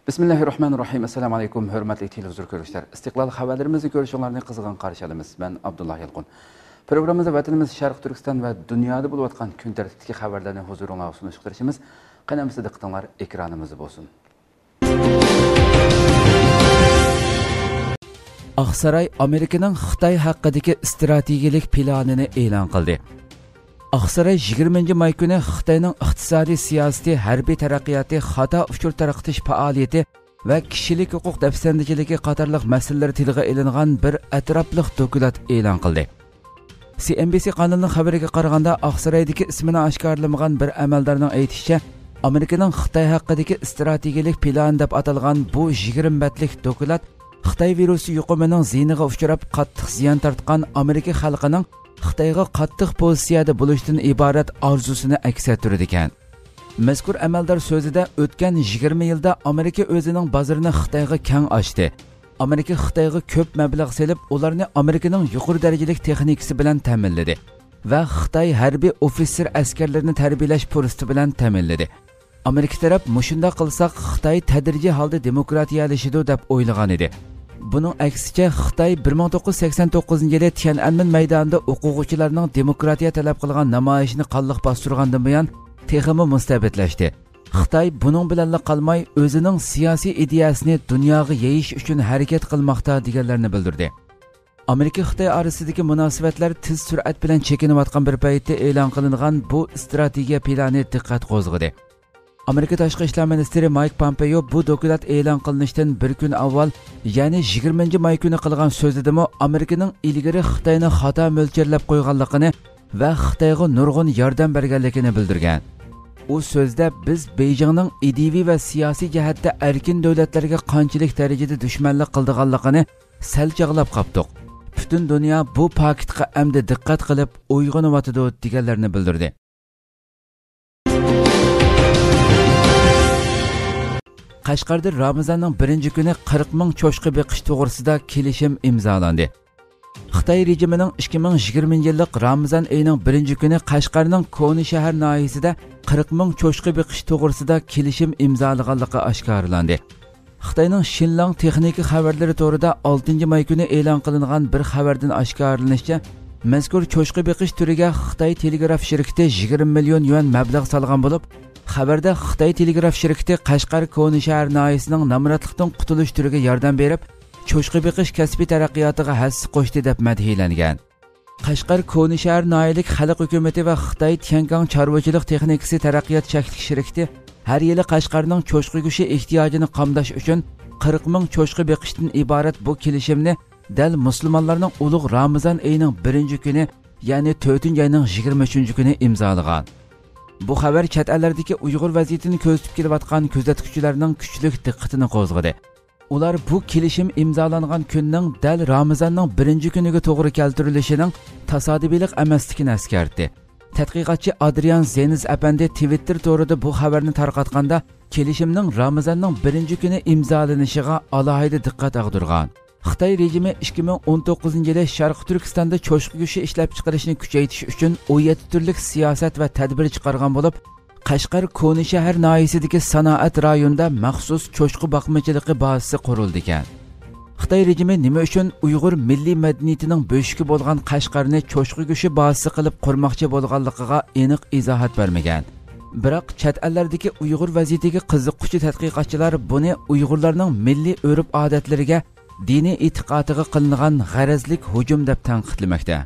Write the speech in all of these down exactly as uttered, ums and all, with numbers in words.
بىسمىللاھىررەھمانىررەھىم. ئەسسالامۇ ئەلەيكۇم، ھۆرمەتلىك تېلېۋىزور كۆرۈشلەر. ئىستىقلال خەۋەرلىرىمىزنى كۆرۈشۈڭلارنى قىزغىن قارشى ئالىمىز. مەن ئابدۇللا يالقۇن. پروگراممىمىزدا ۋەتىنىمىز شەرقىي تۈركىستان ۋە دۇنيادا بولۇۋاتقان كۈن تەرتىپتىكى خەۋەرلەرنى ھۇزۇرۇڭلارغا سۇنۇشقا تىرىشىمىز. قېنى ئەمىسە دىققىتىڭلار ئېكرانىمىزدا بولسۇن. ئاقساراي ئامېرىكىنىڭ خىتاي ھەققىدىكى ئىستراتېگىيەلىك پىلانىنى ئېلان قىلدى. ئاقساراي يىگىرمىنچى ماي كۈنى خىتاينىڭ ئىقتىسادىي سىياسىتى، ھەربىي تەرەققىياتى، خاتا ئۇچۇر تارقىتىش پائالىيىتى ۋە كىشىلىك ھوقۇق دەپسەندىچىلىكى قاتارلىق مەسىلىلەر تىلغا ئېلىنغان بىر ئەتراپلىق دوكلات ئېلان قىلدى. سى ئېن بىسى قانىلىنىڭ خەۋىرىگە قارىغاندا، ئاقسارايدىكى ئىسمىنى ئاشكارىلىمىغان بىر ئەمەلدارنىڭ ئېيتىشىچە، ئامېرىكىنىڭ خىتاي ھەققىدىكى ئىستراتېگىيەلىك پىلانى دەپ ئاتالغان بۇ يىگىرمە بەتلىك دوكلات خىتاي ۋىرۇسى يۇقۇمىنىڭ زىيىنىغا ئۇچراپ، قاتتىق زىيان تارتقان ئامېرىكا خەلقىنىڭ خىتايغا قاتتىق پوزىتسىيەدە بولۇشتىن ئىبارەت ئارزۇسىنى ئەكس ئەتتۈرىدىكەن. مەزكۇر ئەمەلدار سۆزىدە، ئۆتكەن يىگىرمە يىلدا ئامېرىكا ئۆزىنىڭ بازىرىنى خىتايغا كەڭ ئاچتى. ئامېرىكا خىتايغا كۆپ مەبلەغ سېلىپ، ئۇلارنى ئامېرىكىنىڭ يۇقىرى دەرىجىلىك تېخنىكىسى بىلەن تەمىنلىدى ۋە خىتاي ھەربىي ئوفىتسېر ئەسكەرلىرىنى تەربىيەلەش پۇرسىتى بىلەن تەمىنلىدى. ئامېرىكا تەرەپ مۇشۇنداق قىلساق، خىتاي تەدرىجىي ھالدا دېموكراتىيەلىشىدۇ دەپ ئويلىغان ئىدى. بۇنىڭ ئەكسىچە، خىتاي بىر مىڭ توققۇز يۈز سەكسەن توققۇزىنچى يىلى تيەنئەنمېن مەيدانىدا ئوقۇغۇچىلارنىڭ دېموكراتىيە تەلەپ قىلغان نامايىشىنى قانلىق باستۇرغاندىن بۇيان، تېخىمۇ مۇستەبىتلەشتى. خىتاي بۇنىڭ بىلەنلا قالماي، ئۆزىنىڭ سىياسىي ئىدىيەسىنى دۇنياغا يېيىش ئۈچۈن ھەرىكەت قىلماقتا، دېگەنلەرنى بىلدۈردى. ئامېرىكا خىتاي ئارىسىدىكى مۇناسىۋەتلەر تېز سۈرئەت بىلەن چېكىنىۋاتقان بىر پەيتتە ئېلان قىلىنغان بۇ ئىستراتېگىيە پىلانى دىققەت قوزغىدى. ئامېرىكا تاشقى ئىشلار مىنىستىرى مايك پامپېيو بۇ دوكلات ئېلان قىلىنىشتىن بىر كۈن ئاۋۋال، يەنى يىگىرمىنچى ماي كۈنى قىلغان سۆزىدىمۇ ئامېرىكىنىڭ ئىلگىرى خىتاينى خاتا مۆلچەرلەپ قويغانلىقىنى ۋە خىتايغا نۇرغۇن ياردەم بەرگەنلىكىنى بىلدۈرگەن. ئۇ سۆزىدە، بىز بېيجىڭنىڭ ئىدىيىۋى ۋە سىياسىي جەھەتتە ئەركىن دۆلەتلەرگە قانچىلىك دەرىجىدە دۈشمەنلىك قىلىدىغانلىقىنى سەل چاغلاپ قاپتۇق. پۈتۈن دۇنيا بۇ پاكىتقا ئەمدى دىققەت قىلىپ ئويغىنىۋاتىدۇ، دېگەنلەرنى بىلدۈردى. قەشقەردە رامىزاننىڭ بىرىنچى كۈنى قىرىق مىڭ چوشقا بېقىش توغرىسىدا كېلىشىم ئىمزالاندى. خىتاي رېجىمىنىڭ ئىككى مىڭ يىگىرمىنچى يىللىق رامىزان ئېيىنىڭ بىرىنچى كۈنى قەشقەرنىڭ كونا شەھەر ناھىيەسىدە قىرىق مىڭ چوشقا بېقىش توغرىسىدا كېلىشىم ئىمزالىغانلىقى ئاشكارىلاندى. خىتاينىڭ شىنلاڭ تېخنىكا خەۋەرلىرى تورىدا ئالتىنچى ماي كۈنى ئېلان قىلىنغان بىر خەۋەردىن ئاشكارىلىنىشىچە، مەزكۇر چوشقا بېقىش تۈرىگە خىتاي تېلېگراف شىركىتى يىگىرمە مىليون يۈەن مەبلەغ سالغان بولۇپ، خەۋەردە خىتاي تېلېگراف شىركىتى قەشقەر كونا شەھەر ناھىيەسىنىڭ نامراتلىقتىن قۇتۇلۇش تۈرىگە ياردەم بېرىپ، چوشقا بېقىش كەسپى تەرەققىياتىغا ھەسسە قوشتى دەپ مەدھىيەلەنگەن. قەشقەر كونا شەھەر ناھىيەلىك خەلق ھۆكۈمىتى ۋە خىتاي تيەنگاڭ چارۋىچىلىق تېخنىكىسى تەرەققىيات چەكلىك شىركىتى ھەر يىلى قەشقەرنىڭ چوشقا گۆشى ئېھتىياجىنى قامداش ئۈچۈن قىرىق مىڭ چوشقا بېقىشتىن ئىبارەت بۇ كېلىشىمنى دەل مۇسۇلمانلارنىڭ ئۇلۇغ رامىزان ئېيىنىڭ بىرىنچى كۈنى، يەنى تۆتىنچى ئاينىڭ يىگىرمە ئۈچىنچى كۈنى ئىمزالىغان. بۇ خەۋەر چەت ئەللەردىكى ئۇيغۇر ۋەزىيىتىنى كۆزىتىپ كېلىۋاتقان كۆزەتكۈچىلەرنىڭ كۈچلۈك دىققىتىنى قوزغىدى. ئۇلار بۇ كېلىشىم ئىمزالانغان كۈننىڭ دەل رامىزاننىڭ بىرىنچى كۈنىگە توغرا كەلتۈرۈلۈشىنىڭ تاسادىپىيلىق ئەمەسلىكىنى ئەسكەرتتى. تەتقىقاتچى ئادرىيان زېنز ئەپەندى تىۋىتتېر تورىدا بۇ خەۋەرنى تارقاتقاندا، كېلىشىمنىڭ رامىزاننىڭ بىرىنچى كۈنى ئىمزالىنىشىغا ئالاھىدە دىققەت ئاغدۇرغان. خىتاي رېجىمى ئىككى مىڭ ئون توققۇزىنچى يىلى شەرقىي تۈركىستاندا چوشقا گۆشى ئىشلەپچىقىرىشنى كۈچەيتىش ئۈچۈن ئون يەتتە تۈرلۈك سىياسەت ۋە تەدبىر چىقارغان بولۇپ، قەشقەر كونا شەھەر ناھىيەسىدىكى سانائەت رايونىدا مەخسۇس چوشقا باقمىچىلىقى بازىسى قۇرۇلىدىكەن. خىتاي رېجىمى نېمە ئۈچۈن ئۇيغۇر مىللىي مەدەنىيىتىنىڭ بۆشۈكى بولغان قەشقەرنى چوشقا گۆشى بازىسى قىلىپ قۇرماقچى بولغانلىقىغا ئېنىق ئىزاھات بەرمىگەن. بىراق، چەت ئەللەردىكى ئۇيغۇر ۋەزىيىتىگە قىزىققۇچى تەتقىقاتچىلار بۇنى ئۇيغۇرلارنىڭ مىللىي ئۆرپ-ئادەتلىرىگە، دىنىي ئېتىقادىغا قىلىنغان غەرەزلىك ھۇجۇم دەپ تەنقىدلىمەكتە.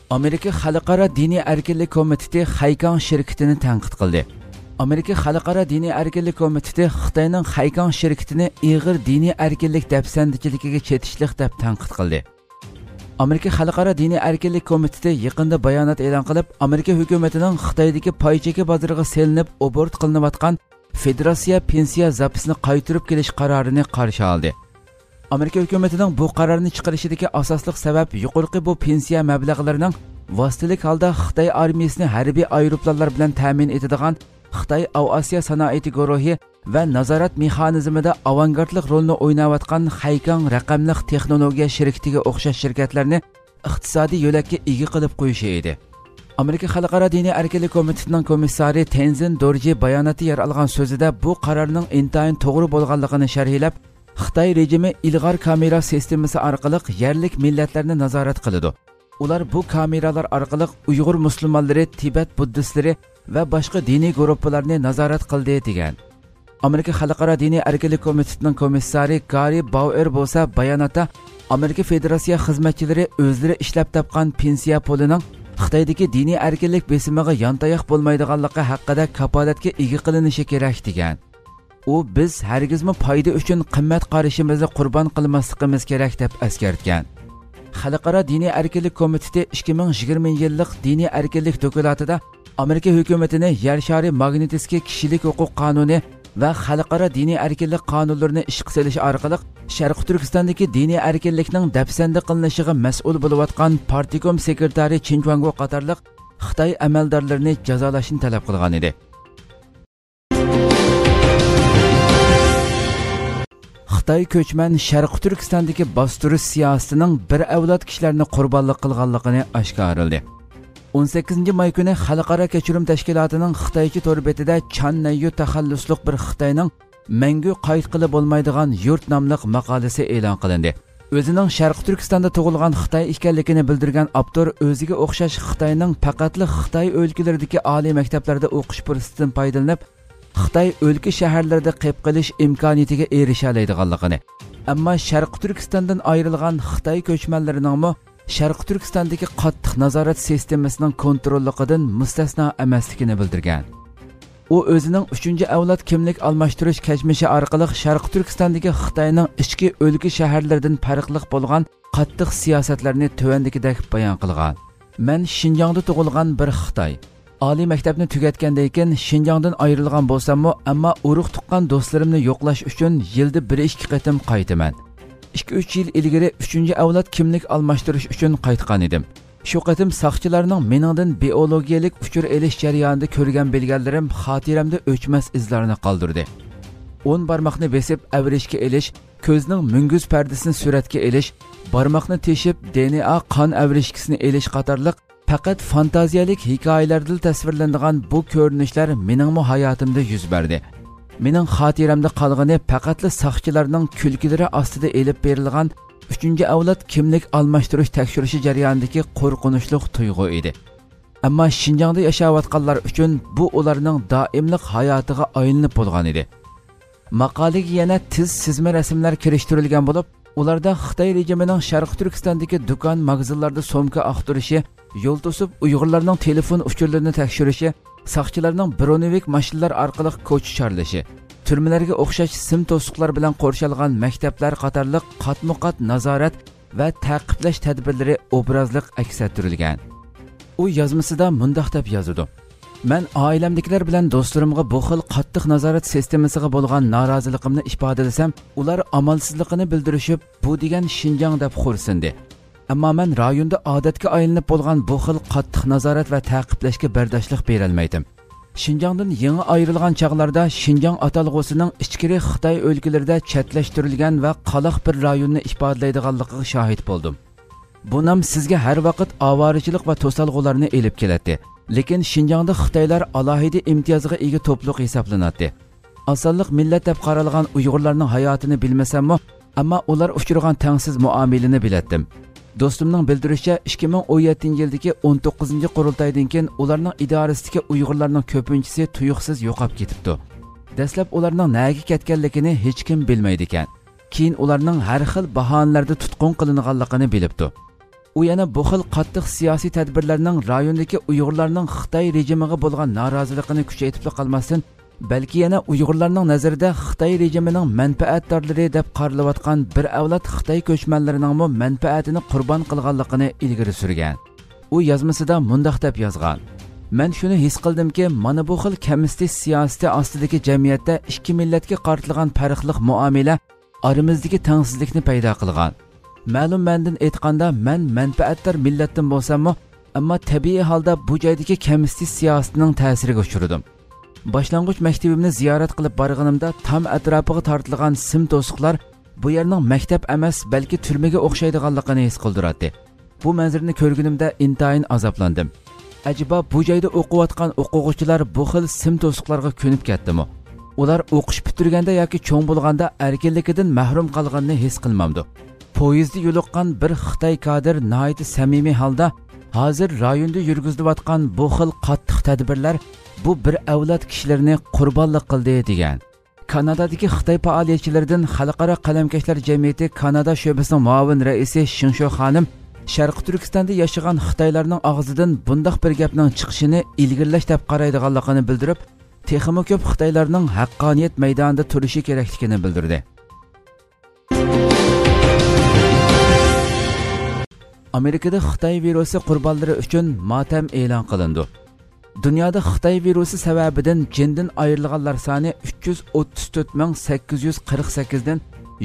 ئامېرىكا خەلقئارا دىنىي ئەركىنلىك كومىتېتى خەيكاڭ شىركىتىنى تەنقىد قىلدى. ئامېرىكا خەلقئارا دىنىي ئەركىنلىك كومىتېتى خىتاينىڭ خەيكاڭ شىركىتىنى ئېغىر دىنىي ئەركىنلىك دەپسەندىچىلىكىگە چېتىشلىق دەپ تەنقىد قىلدى. ئامېرىكا خەلقئارا دىنىي ئەركىنلىك كومىتېتى يېقىندا بايانات ئېلان قىلىپ، ئامېرىكا ھۆكۈمىتىنىڭ خىتايدىكى پاي چېكى بازىرىغا سېلىنىپ ئوبوروت قىلىنىۋاتقان فېدېراتسىيە پېنسىيە زاپىسىنى قايتۇرۇپ كېلىش قارارىنى قارشى ئالدى. ئامېرىكا ھۆكۈمىتىنىڭ بۇ قارارنى چىقىرىشىدىكى ئاساسلىق سەۋەب يۇقىرىقى بۇ پېنسىيە مەبلەغلىرىنىڭ ۋاسىتىلىك ھالدا خىتاي ئارمىيىسىنى ھەربىي ئايروپىلانلار بىلەن تەمىن ئېتىدىغان خىتاي ئاۋىئاتسىيە سانائىتى گۇرۇھى ۋە نازارەت مېخانىزمىدا ئاۋانگارتلىق رولىنى ئويناۋاتقان خەيكاڭ رەقەملىك تېخنولوگىيە شىركىتىگە ئوخشاش شىركەتلەرنى ئىقتىسادىي يۆلەككە ئىگە قىلىپ قويۇشى ئىدى. ئامېرىكا خەلقئارا دىنىي ئەركىنلىك كومىتېتىنىڭ كومىسسارى تېنزىن دورجى باياناتتا يەر ئالغان سۆزىدە بۇ قارارنىڭ ئىنتايىن توغرا بولغانلىقىنى شەرھلەپ، خىتاي رېجىمى ئىلغار كامېرا سىستېمىسى ئارقىلىق يەرلىك مىللەتلەرنى نازارەت قىلىدۇ. ئۇلار بۇ كامېرالار ئارقىلىق ئۇيغۇر مۇسۇلمانلىرى، تىبەت بۇددىستلىرى ۋە باشقا دىنىي گۇرۇپپىلارنى نازارەت قىلدى، دېگەن. ئامېرىكا خەلقئارا دىنىي ئەركىنلىك كومىتېتىنىڭ كومىسسارى گاررى باۋېر بولسا باياناتتا، ئامېرىكا فېدېراتسىيە خىزمەتچىلىرى ئۆزلىرى ئىشلەپ تاپقان پېنسىيە پۇلىنىڭ خىتايدىكى دىنىي ئەركىنلىك بېسىمىغا يانتاياق بولمايدىغانلىقى ھەققىدە كاپالەتكە ئىگە قىلىنىشى كېرەك، دېگەن. ئۇ، بىز ھەرگىزمۇ پايدا ئۈچۈن قىممەت قارىشىمىزنى قۇربان قىلماسلىقىمىز كېرەك، دەپ ئەسكەرتكەن. خەلقئارا دىنىي ئەركىنلىك كومىتېتى ئىككى مىڭ يىگىرمە يىللىق دىنىي ئەركىنلىك دوكلاتىدا ئامېرىكا ھۆكۈمىتىنى يەر شارى ماگنىتسكىي كىشىلىك ھوقۇق قانۇنى ۋە خەلقئارا دىنىي ئەركىنلىك قانۇنلىرىنى ئىشقا سېلىش ئارقىلىق شەرقىي تۈركىستاندىكى دىنىي ئەركىنلىكنىڭ دەپسەندە قىلىنىشىغا مەسئۇل بولۇۋاتقان پارتكوم سېكرېتارى چىن جۇاڭگو قاتارلىق خىتاي ئەمەلدارلىرىنى جازالاشنى تەلەپ قىلغان ئىدى. خىتاي كۆچمەن شەرقىي تۈركىستاندىكى باستۇرۇش سىياسىتىنىڭ بىر ئەۋلاد كىشىلەرنى قۇربانلىق قىلغانلىقىنى ئاشكارىلىدى. ئون سەككىزىنچى ماي كۈنى خەلقئارا كەچۈرۈم تەشكىلاتىنىڭ خىتايچە تور بېتىدە چان نەييۇ تەخەللۇسلۇق بىر خىتاينىڭ مەڭگۈ قايتقىلى بولمايدىغان يۇرت ناملىق ماقالىسى ئېلان قىلىندى. ئۆزىنىڭ شەرقىي تۈركىستاندا تۇغۇلغان خىتاي ئىكەنلىكىنى بىلدۈرگەن ئاپتور ئۆزىگە ئوخشاش خىتاينىڭ پەقەتلا خىتاي ئۆلكىلىرىدىكى ئالىي مەكتەپلەردە ئوقۇش پۇرسىتىدىن پايدىلىنىپ، خىتاي ئۆلكە شەھەرلىرىدە قېپقېلىش ئىمكانىيىتىگە ئېرىشەلەيدىغانلىقىنى، ئەمما شەرقىي تۈركىستاندىن ئايرىلغان خىتاي كۆچمەنلىرىنىڭمۇ شەرقىي تۈركىستاندىكى قاتتىق نازارەت سىستېمىسىنىڭ كونتروللۇقىدىن مۇستەسنا ئەمەسلىكىنى بىلدۈرگەن. ئۇ ئۆزىنىڭ ئۈچىنچى ئەۋلاد كىملىك ئالماشتۇرۇش كەچمىشى ئارقىلىق شەرقىي تۈركىستاندىكى خىتاينىڭ ئىچكى ئۆلكە شەھەرلىرىدىن پەرقلىق بولغان قاتتىق سىياسەتلەرنى تۆۋەندىكىدەك بايان قىلغان. مەن شىنجاڭدا تۇغۇلغان بىر خىتاي. ئالىي مەكتەپنى تۈگەتكەندىن كېيىن شىنجاڭدىن ئايرىلغان بولساممۇ، ئەمما ئۇرۇق-تۇغقان دوستلىرىمنى يوقلاش ئۈچۈن يىلدا بىر-ئىككى قېتىم قايتىمەن. ئىككى-ئۈچ يىل ئىلگىرى ئۈچىنچى ئەۋلاد كىملىك ئالماشتۇرۇش ئۈچۈن قايتقان ئىدىم. شۇ قېتىم ساقچىلارنىڭ مېنىڭدىن بىئولوگىيەلىك ئۇچۇر ئېلىش جەريانىدا كۆرگەن-بىلگەنلىرىم خاتىرەمدە ئۆچمەس ئىزلارنى قالدۇردى. ئون بارماقنى بېسىپ ئەۋرىشكە ئېلىش، كۆزنىڭ مۈڭگۈز پەردىسىنى سۈرەتكە ئېلىش، بارماقنى تېشىپ دې ئېن ئا قان ئەۋرىشكىسىنى ئېلىش قاتارلىق پەقەت فانتازىيەلىك ھېكايىلەردىلا تەسۋىرلىنىدىغان بۇ كۆرۈنۈشلەر مېنىڭمۇ ھاياتىمدا يۈز بەردى. مېنىڭ خاتىرەمدە قالغىنى پەقەتلا ساقچىلارنىڭ كۈلكىلىرى ئاستىدا ئېلىپ بېرىلغان ئۈچىنچى ئەۋلاد كىملىك ئالماشتۇرۇش تەكشۈرۈشى جەريانىدىكى قورقۇنچلۇق تۇيغۇ ئىدى. ئەمما شىنجاڭدا ياشاۋاتقانلار ئۈچۈن بۇ ئۇلارنىڭ دائىملىق ھاياتىغا ئايلىنىپ بولغان ئىدى. ماقالىگە يەنە تېز سىزما رەسىملەر كىرىشتۈرۈلگەن بولۇپ، ئۇلاردا خىتاي رېجىمىنىڭ شەرقىي تۈركىستاندىكى دۇكان، ماگىزىنلاردا سومكا ئاختۇرۇشى، يول توسۇپ ئۇيغۇرلارنىڭ تېلېفون ئۇچۇرلىرىنى تەكشۈرۈشى، ساقچىلارنىڭ برونېۋىك ماشىنىلار ئارقىلىق كوچا چارلىشى، تۈرمىلەرگە ئوخشاش سىم توسۇقلار بىلەن قورشالغان مەكتەپلەر قاتارلىق قاتمۇقات نازارەت ۋە تەقىبلەش تەدبىرلىرى ئوبرازلىق ئەكس ئەتتۈرۈلگەن. ئۇ يازمىسىدا مۇنداق دەپ يازىدۇ: مەن ئائىلەمدىكىلەر بىلەن دوستلىرىمغا بۇ خىل قاتتىق نازارەت سىستېمىسىغا بولغان نارازىلىقىمنى ئىپادىلىسەم، ئۇلار ئامالسىزلىقىنى بىلدۈرۈشۈپ، بۇ دېگەن شىنجاڭ دەپ خورسىندى. ئەمما مەن رايوندا ئادەتكە ئايلىنىپ بولغان بۇ خىل قاتتىق نازارەت ۋە تەقىبلەشكە بەرداشلىق بېرەلمەيتتىم. شىنجاڭدىن يېڭى ئايرىلغان چاغلاردا شىنجاڭ ئاتالغۇسىنىڭ ئىچكىرى خىتاي ئۆلكىلىرىدە چەتلەشتۈرۈلگەن ۋە قالاق بىر رايوننى ئىپادىلەيدىغانلىقىغا شاھىت بولدۇم. بۇ نام سىزگە ھەر ۋاقىت ئاۋارىچىلىك ۋە توسالغۇلارنى ئېلىپ كېلەتتى. لېكىن شىنجاڭدا خىتايلار ئالاھىدە ئىمتىيازغا ئىگە توپلۇق ھېسابلىناتتى. ئاز سانلىق مىللەت دەپ قارالغان ئۇيغۇرلارنىڭ ھاياتىنى بىلمىسەممۇ، ئەمما ئۇلار ئۇچرىغان تەڭسىز مۇئامىلىنى بىلەتتىم. دوستۇمنىڭ بىلدۈرۈشىچە، ئىككى مىڭ ئون يەتتىنچى يىلدىكى ئون توققۇزىنچى قۇرۇلتايدىن كېيىن ئۇلارنىڭ ئىدارىسىدىكى ئۇيغۇرلارنىڭ كۆپىنچىسى تۇيۇقسىز يوقاپ كېتىپتۇ. دەسلەپ ئۇلارنىڭ نەگە كەتكەنلىكىنى ھېچكىم بىلمەيدىكەن. كېيىن ئۇلارنىڭ ھەر خىل باھانىلەردە تۇتقۇن قىلىنغانلىقىنى بىلىپتۇ. ئۇ يەنە بۇ خىل قاتتىق سىياسىي تەدبىرلەرنىڭ رايوندىكى ئۇيغۇرلارنىڭ خىتاي رېجىمىغا بولغان نارازىلىقىنى كۈچەيتىپلا قالماستىن، بەلكى يەنە ئۇيغۇرلارنىڭ نەزىرىدە خىتاي رېجىمىنىڭ مەنپەئەتدارلىرى دەپ قارىلىۋاتقان بىر ئەۋلاد خىتاي كۆچمەنلىرىنىڭمۇ مەنپەئەتىنى قۇربان قىلغانلىقىنى ئىلگىرى سۈرگەن. ئۇ يازمىسىدا مۇنداق دەپ يازغان: مەن شۇنى ھېس قىلدىمكى، مانا بۇ خىل كەمسىتىش سىياسىتى ئاستىدىكى جەمئىيەتتە ئىككى مىللەتكە قارىتىلغان پەرقلىق مۇئامىلە ئارىمىزدىكى تەڭسىزلىكنى پەيدا قىلغان. مەلۇم مەنىدىن ئېيتقاندا، مەن مەنپەئەتدار مىللەتتىن بولساممۇ، ئەمما تەبىئىي ھالدا بۇ جايدىكى كەمسىتىش سىياسىتىنىڭ تەسىرىگە ئۇچرىدىم. باشلانغۇچ مەكتىۋىمنى زىيارەت قىلىپ بارغىنىمدا، تام ئەتراپىغا تارتىلغان سىم توسۇقلار بۇ يەرنىڭ مەكتەپ ئەمەس، بەلكى تۈرمىگە ئوخشايدىغانلىقىنى ھېس قىلدۇراتتى. بۇ مەنزىرىنى كۆرگىنىمدە ئىنتايىن ئازابلاندىم. ئەجەبا بۇ جايدا ئوقۇۋاتقان ئوقۇغۇچىلار بۇ خىل سىم توسۇقلارغا كۆنۈپ كەتتىمۇ؟ ئۇلار ئوقۇش پۈتتۈرگەندە ياكى چوڭ بولغاندا ئەركىنلىكىدىن مەھرۇم قالغىنىنى ھېس قىلمامدۇ؟ پويىزدا يولۇققان بىر خىتاي كادىر ناھايىتى سەمىمىي ھالدا، ھازىر رايوندا يۈرگۈزۈلۈۋاتقان بۇ خىل قاتتىق تەدبىرلەر بۇ بىر ئەۋلاد كىشىلىرىنى قۇربانلىق قىلدى، دېگەن. كانادادىكى خىتاي پائالىيەتچىلىرىدىن خەلقئارا قەلەمكەشلەر جەمئىيىتى كانادا شۆبىسىنىڭ مۇئاۋىن رەئىسى شېڭ شو خانىم شەرقىي تۈركىستاندا ياشىغان خىتايلارنىڭ ئاغزىدىن بۇنداق بىر گەپنىڭ چىقىشىنى ئىلگىرىلەش دەپ قارايدىغانلىقىنى بىلدۈرۈپ، تېخىمۇ كۆپ خىتايلارنىڭ ھەققانىيەت مەيدانىدا تۇرۇشى كېرەكلىكىنى بىلدۈردى. ئامېرىكىدا خىتاي ۋىرۇسى قۇربانلىرى ئۈچۈن ماتەم ئېلان قىلىندى. دۇنيادا خىتاي ۋىرۇسى سەۋەبىدىن جېنىدىن ئايرىلغانلار سانى ئۈچ يۈز ئوتتۇز تۆت مىڭ سەككىز يۈز قىرىق سەككىزدىن،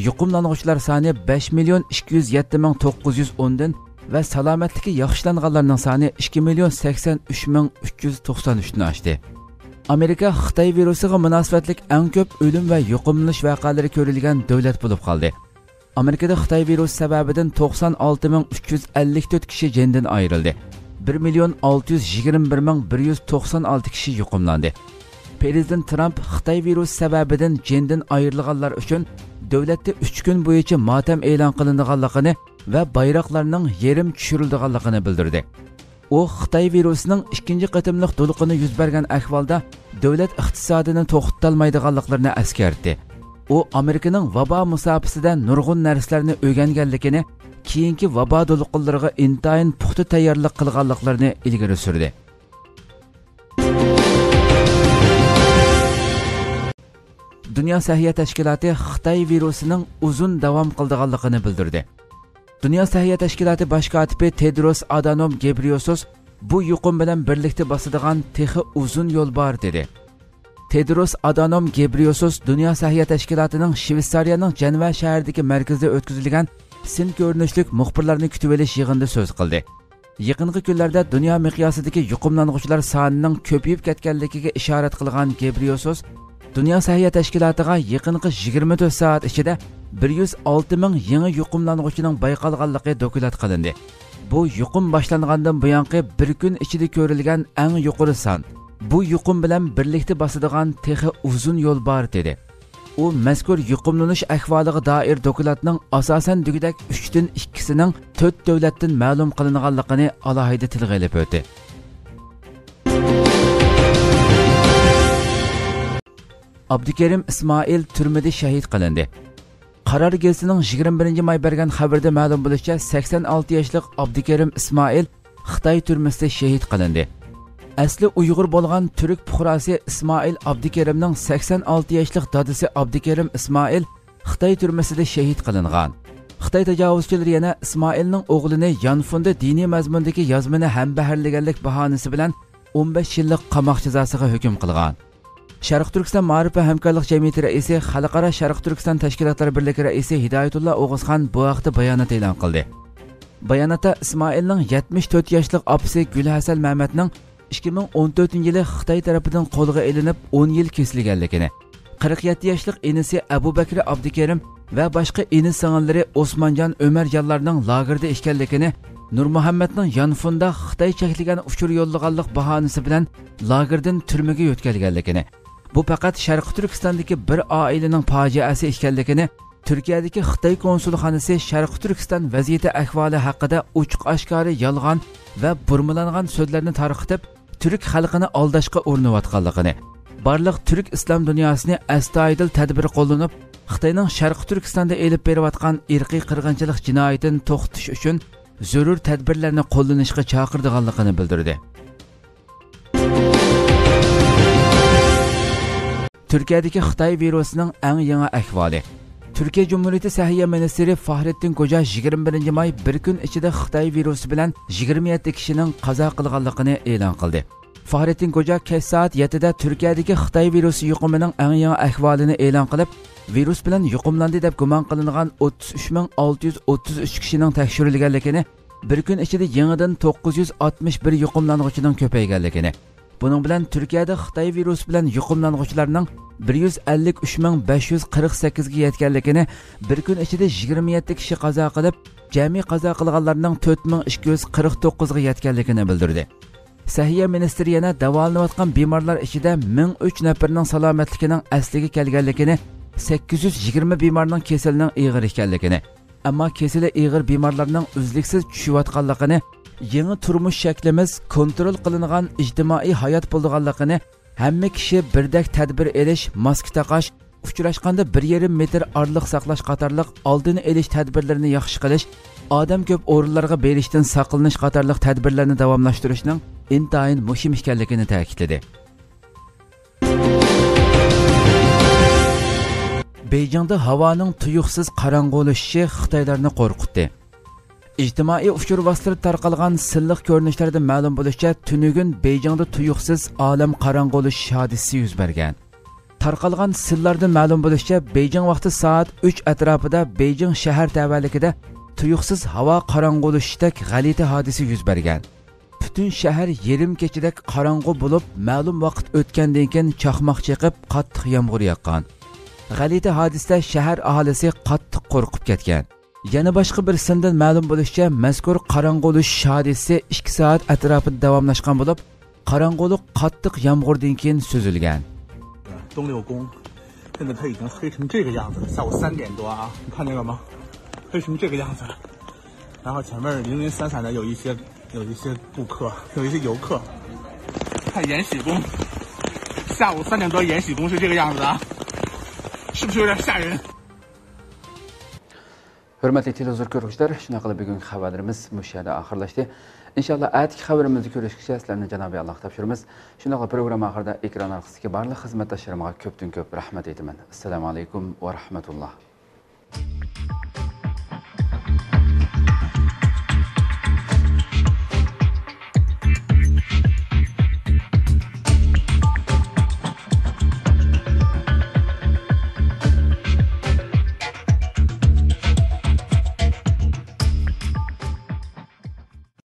يۇقۇملانغۇچىلار سانى بەش مىليون ئىككى يۈز يەتتە مىڭ توققۇز يۈز ئوندىن ۋە سالامەتلىكى ياخشىلانغانلارنىڭ سانى ئىككى مىليون سەكسەن ئۈچ مىڭ ئۈچ يۈز توقسان ئۈچتىن ئاشتى. ئامېرىكا خىتاي ۋىرۇسىغا مۇناسىۋەتلىك ئەڭ كۆپ ئۆلۈم ۋە يۇقۇملىنىش ۋەقەلىرى كۆرۈلگەن دۆلەت بولۇپ قالدى. ئامېرىكىدا خىتاي ۋىرۇسى سەۋەبىدىن توقسان ئالتە مىڭ ئۈچ يۈز ئەللىك تۆت كىشى جېنىدىن ئايرىلدى. بىر مىليون ئالتە يۈز يىگىرمە بىر مىڭ بىر يۈز توقسان ئالتە كىشى يۇقۇملاندى. پىرېزىدېنت ترامپ خىتاي ۋىرۇسى سەۋەبىدىن جېنىدىن ئايرىلغانلار ئۈچۈن دۆلەتتە ئۈچ كۈن بويىچە ماتەم ئېلان قىلىنىدىغانلىقىنى ۋە بايراقلارنىڭ يېرىم چۈشۈرۈلىدىغانلىقىنى بىلدۈردى. ئۇ خىتاي ۋىرۇسىنىڭ ئىككىنچى قېتىملىق دولقۇنى يۈز بەرگەن ئەھۋالدا دۆلەت ئىقتىسادىنى توختىتالمايدىغانلىقلىرىنى ئەسكەرتتى. ئۇ ئامېرىكىنىڭ ۋابا مۇساپىسىدە نۇرغۇن نەرسىلەرنى ئۆگەنگەنلىكىنى، كېيىنكى ۋابا دولقۇنلىرىغا ئىنتايىن پۇختا تەييارلىق قىلغانلىقلىرىنى ئىلگىرى سۈردى. دۇنيا سەھىيە تەشكىلاتى خىتاي ۋىرۇسىنىڭ ئۇزۇن داۋام قىلىدىغانلىقىنى بىلدۈردى. دۇنيا سەھىيە تەشكىلاتى باش كاتىپى تېدروس ئادانوم گېبرىيوسۇس بۇ يۇقۇم بىلەن بىرلىكتە باسىدىغان تېخى ئۇزۇن يول بار، دېدى. تېدروس ئادانوم گېبرىيوسۇس دۇنيا سەھىيە تەشكىلاتىنىڭ شۋېتسارىيەنىڭ جەنۋە شەھىرىدىكى مەركىزىدە ئۆتكۈزۈلگەن سىن كۆرۈنۈشلۈك مۇخبىرلارنى كۈتۈۋېلىش يىغىنىدا سۆز قىلدى. يېقىنقى كۈنلەردە دۇنيا مىقياسىدىكى يۇقۇملانغۇچىلار سانىنىڭ كۆپىيىپ كەتكەنلىكىگە ئىشارەت قىلغان گېبرىيوسۇس، دۇنيا سەھىيە تەشكىلاتىغا يېقىنقى يىگىرمە تۆت سائەت ئىچىدە بىر يۈز ئالتە مىڭ يېڭى يۇقۇملانغۇچىنىڭ بايقالغانلىقى دوكلات قىلىندى. بۇ يۇقۇم باشلانغاندىن بۇيانقى بىر كۈن ئىچىدە كۆرۈلگەن ئەڭ يۇقىرى سان. بۇ يۇقۇم بىلەن بىرلىكتە باسىدىغان تېخى ئۇزۇن يول بار، دېدى. ئۇ مەزكۇر يۇقۇملىنىش ئەھۋالىغا دائىر دوكلاتنىڭ ئاساسەن دېگۈدەك ئۈچتىن ئىككىسىنىڭ تۆت دۆلەتتىن مەلۇم قىلىنغانلىقىنى ئالاھىدە تىلغا ئېلىپ ئۆتتى. ئابدۇكېرىم ئىسمائىل تۈرمىدە شەھىت قىلىندى. قارار گېزىتىنىڭ يىگىرمە بىرىنچى ماي بەرگەن خەۋىرىدە مەلۇم بولۇشىچە، سەكسەن ئالتە ياشلىق ئابدۇكېرىم ئىسمائىل خىتاي تۈرمىسىدە شېھىت قىلىندى. ئەسلى ئۇيغۇر بولغان تۈرك پۇقراسى ئىسمائىل ئابدۇكېرىمنىڭ سەكسەن ئالتە ياشلىق دادىسى ئابدۇكېرىم ئىسمائىل خىتاي تۈرمىسىدە شېھىت قىلىنغان. خىتاي تاجاۋۇزچىلىرى يەنە ئىسمائىلنىڭ ئوغلىنى يانفوندا دىنىي مەزمۇندىكى يازمىنى ھەمبەھىرلىگەنلىك باھانىسى بىلەن ئون بەش يىللىق قاماق جازاسىغا ھۆكۈم قىلغان. شەرقىي تۈركىستان مائارىپ ۋە ھەمكارلىق جەمئىيىتى رەئىسى، خەلقئارا شەرقىي تۈركىستان تەشكىلاتلىرى بىرلىكى رەئىسى ھىدايەتۇللا ئوغۇزخان بۇ ھەقتە بايانات ئېلان قىلدى. باياناتتا ئىسمائىلنىڭ يەتمىش تۆت ياشلىق ئاپىسى گۈلھەسەل مەمەتنىڭ ئىككى مىڭ ئون تۆتىنچى يىلى خىتاي تەرىپىدىن قولغا ئېلىنىپ، ئون يىل كېسىلگەنلىكىنى، قىرىق يەتتە ياشلىق ئىنىسى ئەبۇ بەكرى ئابدۇكېرىم ۋە باشقا ئىنى-سىڭىللىرى ئوسمانجان، ئۆمەرجانلارنىڭ لاگېردا ئىكەنلىكىنى، نۇرمۇھەممەتنىڭ يانفوندا خىتاي چەكلىگەن ئۇچۇر يوللىغانلىق باھانىسى بىلەن لاگېردىن تۈرمىگە يۆتكەلگەنلىكىنى، بۇ پەقەت شەرقىي تۈركىستاندىكى بىر ئائىلىنىڭ پاجىئەسى ئىكەنلىكىنى، تۈركىيەدىكى خىتاي كونسۇلخانىسى شەرقىي تۈركىستان ۋەزىيىتى ئەھۋالى ھەققىدە ئوچۇق-ئاشكارا يالغان ۋە بۇرمىلانغان سۆزلەرنى تارقىتىپ، تۈرك خەلقىنى ئالداشقا ئۇرۇنۇۋاتقانلىقىنى، بارلىق تۈرك ئىسلام دۇنياسىنى ئەستايىدىل تەدبىر قوللىنىپ، خىتاينىڭ شەرقىي تۈركىستاندا ئېلىپ بېرىۋاتقان ئىرقىي قىرغىنچىلىق جىنايىتىنى توختىتىش ئۈچۈن زۆرۈر تەدبىرلەرنى قوللىنىشقا چاقىرىدىغانلىقىنى بىلدۈردى. تۈركىيەدىكى خىتاي ۋىرۇسىنىڭ ئەڭ يېڭى ئەھۋالى. تۈركىيە جۇمھۇرىيىتى سەھىيە مىنىستىرى فاھرېتتىن كوجا يىگىرمە بىرىنچى ماي بىر كۈن ئىچىدە خىتاي ۋىرۇسى بىلەن يىگىرمە يەتتە كىشىنىڭ قازا قىلغانلىقىنى ئېلان قىلدى. فاھرېتتىن كوجا كەچ سائەت يەتتىدە تۈركىيەدىكى خىتاي ۋىرۇسى يۇقۇمىنىڭ ئەڭ يېڭى ئەھۋالىنى ئېلان قىلىپ، ۋىرۇس بىلەن يۇقۇملاندى دەپ گۇمان قىلىنغان ئوتتۇز ئۈچ مىڭ ئالتە يۈز ئوتتۇز ئۈچ كىشىنىڭ تەكشۈرۈلگەنلىكىنى، بىر كۈن ئىچىدە يېڭىدىن توققۇز يۈز ئاتمىش بىر يۇقۇملانغۇچىنىڭ كۆپەيگەنلىكىنى، بۇنىڭ بىلەن تۈركىيەدە خىتاي ۋىرۇسى بىلەن يۇقۇملانغۇچىلارنىڭ بىر يۈز ئەللىك ئۈچ مىڭ بەش يۈز قىرىق سەككىزگە يەتكەنلىكىنى، بىر كۈن ئىچىدە يىگىرمە يەتتە كىشى قازا قىلىپ، جەمئىي قازا قىلغانلارنىڭ تۆت مىڭ ئىككى يۈز قىرىق توققۇزغا يەتكەنلىكىنى بىلدۈردى. سەھىيە مىنىستىرى يەنە داۋالىنىۋاتقان بىمارلار ئىچىدە مىڭ ئۈچ نەپىرىنىڭ سالامەتلىكىنىڭ ئەسلىگە كەلگەنلىكىنى، سەككىز يۈز يىگىرمە بىمارنىڭ كېسىلىنىڭ ئېغىر ئىكەنلىكىنى، ئەمما كېسىلى ئېغىر بىمارلارنىڭ ئۈزلۈكسىز چۈشۈۋاتقانلىقىنى، يېڭى تۇرمۇش شەكلىمىز كونترول قىلىنغان ئىجتىمائىي ھايات بولىدىغانلىقىنى، ھەممە كىشى بىردەك تەدبىر ئېلىش، ماسكا تاقاش، ئۇچراشقاندا بىر يېرىم مېتىر ئارىلىق ساقلاش قاتارلىق ئالدىنى ئېلىش تەدبىرلىرىنى ياخشى قىلىش، ئادەم كۆپ ئورۇنلارغا بېرىشتىن ساقلىنىش قاتارلىق تەدبىرلەرنى داۋاملاشتۇرۇشنىڭ ئىنتايىن مۇھىم ئىكەنلىكىنى تەكىتلىدى. بېيجىڭدا ھاۋانىڭ تۇيۇقسىز قاراڭغۇلىشىشى خىتايلارنى قورقۇتتى. ئىجتىمائىي ئۇچۇر ۋاسىتىلىرىدا تارقالغان سىنلىق كۆرۈنۈشلەردىن مەلۇم بولۇشىچە، تۈنۈگۈن بېيجىڭدا تۇيۇقسىز ئالەم قاراڭغۇلىشىش ھادىسىسى يۈز بەرگەن. تارقالغان سىنلاردىن مەلۇم بولۇشىچە، بېيجىڭ ۋاقتى سائەت ئۈچ ئەتراپىدا بېيجىڭ شەھەر تەۋەلىكىدە تۇيۇقسىز ھاۋا قاراڭغۇلىشىشتەك غەلىتە ھادىسە يۈز بەرگەن. پۈتۈن شەھەر يېرىم كېچىدەك قاراڭغۇ بولۇپ، مەلۇم ۋاقىت ئۆتكەندىن كېيىن چاقماق چېقىپ، قاتتىق يامغۇر ياغقان. غەلىتە ھادىسىدە شەھەر ئاھالىسى قاتتىق قورقۇپ كەتكەن. يەنە باشقا بىر سىندىن مەلۇم بولۇشىچە، مەزكۇر قاراڭغۇلىشىش ھادىسىسى ئىككى سائەت ئەتراپىدا داۋاملاشقان بولۇپ، قاراڭغۇلۇق قاتتىق يامغۇردىن كېيىن سۈزۈلگەن. 东六宫，现在它已经黑成这个样子了。下午三点多啊，你看见了吗？黑成这个样子了。然后前面零零散散的有一些有一些顾客，有一些游客。看延禧宫，下午三点多延禧宫是这个样子啊，是不是有点吓人？ ھۆرمەتلىك تېلېۋىزور كۆرگۈچىلەر، شۇنداق قىلىپ بۈگۈنكى خەۋەرلىرىمىز مۇشۇ يەردە ئاخىرلاشتى. ئىنشاللا ئەتىكى خەۋىرىمىزدە كۆرۈشكىچە سىلەرنى جانابى ئاللاغا تاپشۇرىمىز. شۇنداقلا پروگرامما ئاخىرىدا ئېكران ئارقىسىدىكى بارلىق خىزمەتداشلىرىمغا كۆپتىن كۆپ رەھمەت ئېيتىمەن. ئەسسالامۇ ئەلەيكۇم ۋە رەھمەتۇللا.